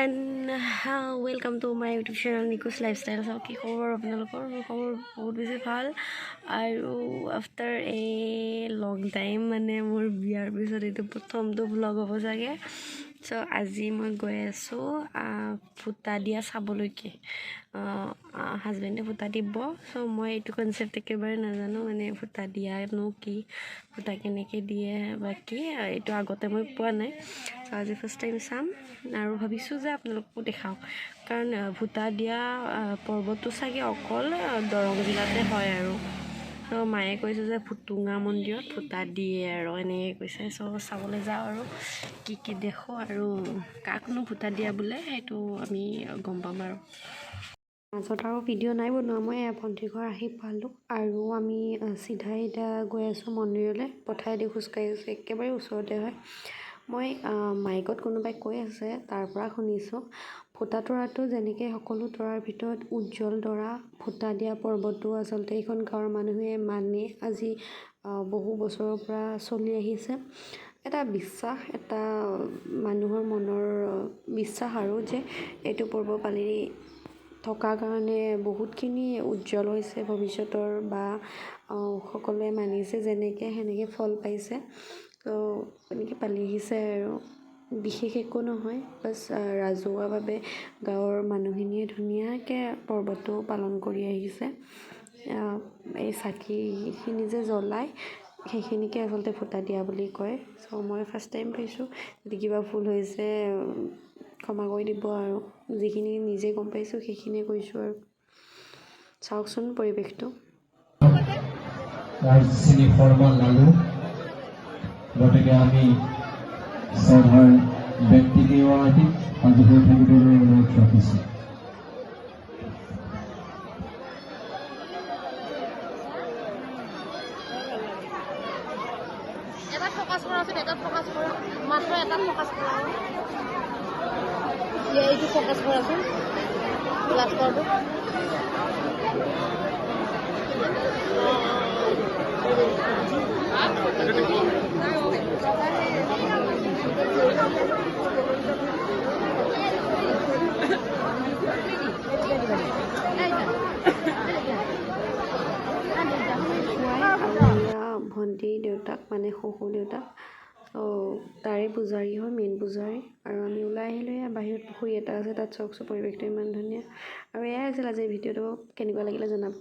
Everyone, welcome to my YouTube channel Niku's lifestyle. চাওক, কি খবৰ আপোনালোকৰ? মোৰ খবৰ বহুত বেছি ভাল। আৰু আফটাৰ এ লং টাইম, মানে মোৰ বিয়াৰ পিছত এইটো প্ৰথমটো ভ্লগ হ'ব চাগে। চ' আজি মই গৈ আছোঁ ফুটা দিয়া চাবলৈকে। হাজবেণ্ডে ফুটা দিব। চ' মই এইটো কনচেপ্ট একেবাৰে নাজানো, মানে ফুটা দিয়ানো কি, ফুটা কেনেকৈ দিয়ে বা কি, এইটো আগতে মই পোৱা নাই। চ' আজি ফাৰ্ষ্ট টাইম চাম আৰু ভাবিছোঁ যে আপোনালোককো দেখাওঁ, কাৰণ ফুটা দিয়া পৰ্বটো চাগে অকল দৰং জিলাতে হয়। আৰু চ' মায়ে কৈছে যে ফুটুঙা মন্দিৰত ফুটা দিয়ে আৰু এনেকৈ কৈছে। চ' চাবলৈ যাওঁ আৰু কি কি দেখোঁ আৰু কাকনো ফুটা দিয়া বোলে সেইটো আমি গম পাম। আৰু মাজত আৰু ভিডিঅ' নাই বনোৱা। মই ভণ্টিৰ ঘৰ আহি পালোঁ আৰু আমি চিধাই এতিয়া গৈ আছোঁ মন্দিৰলৈ। পথাৰেদি খোজকাঢ়ি আছোঁ, একেবাৰে ওচৰতে হয়। মই মাইকত কোনোবাই কৈ আছে, তাৰ পৰা শুনিছোঁ। ফুটা তৰাটো যেনেকৈ সকলো তৰাৰ ভিতৰত উজ্জ্বল তৰা, ফুটা দিয়া পৰ্বটো আচলতে এইখন গাঁৱৰ মানুহে মানে আজি বহু বছৰৰ পৰা চলি আহিছে। এটা বিশ্বাস, এটা মানুহৰ মনৰ বিশ্বাস আৰু যে এইটো পৰ্ব পালি থকাৰ কাৰণে বহুতখিনি উজ্জ্বল হৈছে ভৱিষ্যতৰ বা সকলোৱে মানিছে যেনেকৈ সেনেকৈ ফল পাইছে। ত' এনেকৈ পালি আহিছে আৰু বিশেষ একো নহয়, বাছ ৰাজহুৱাভাৱে গাঁৱৰ মানুহখিনিয়ে ধুনীয়াকৈ পৰ্বটো পালন কৰি আহিছে। এই চাকিখিনি যে জ্বলায়, সেইখিনিকে আচলতে ফুটা দিয়া বুলি কয়। চ' মই ফাৰ্ষ্ট টাইম পাইছোঁ। যদি কিবা ভুল হৈছে ক্ষমা কৰি দিব, আৰু যিখিনি নিজে গম পাইছোঁ সেইখিনিয়ে কৈছোঁ। আৰু চাওকচোন পৰিৱেশটো। শ্ৰী শৰ্মা লালু। গতিকে আমি শ্ৰদ্ধাৰ ব্যক্তিকেইগৰাকীক সাজু হৈ থাকিবলৈ অনুৰোধ ৰাখিছোঁ। এটাত ফ'কাছ কৰাচোন, এটাত ফ'কাছ কৰা, মাত্ৰ এটাত ফ'কাছ কৰা। এইটো ফ'কাছ কৰাচোন, লাষ্টৰটো। খুৱাই আৰু এয়া ভণ্টিৰ দেউতাক, মানে শহুৰ দেউতাক, ত' তাৰে পূজাৰী হয়, মেইন পূজাৰী। আৰু আমি ওলাই আহিলোঁ। এয়া বাহিৰত পুখুৰী এটা আছে, তাত চাওকচোন, পৰিৱেশটো ইমান ধুনীয়া। আৰু এয়াই আছিল আজিৰ ভিডিঅ'টো। কেনেকুৱা লাগিলে জনাব।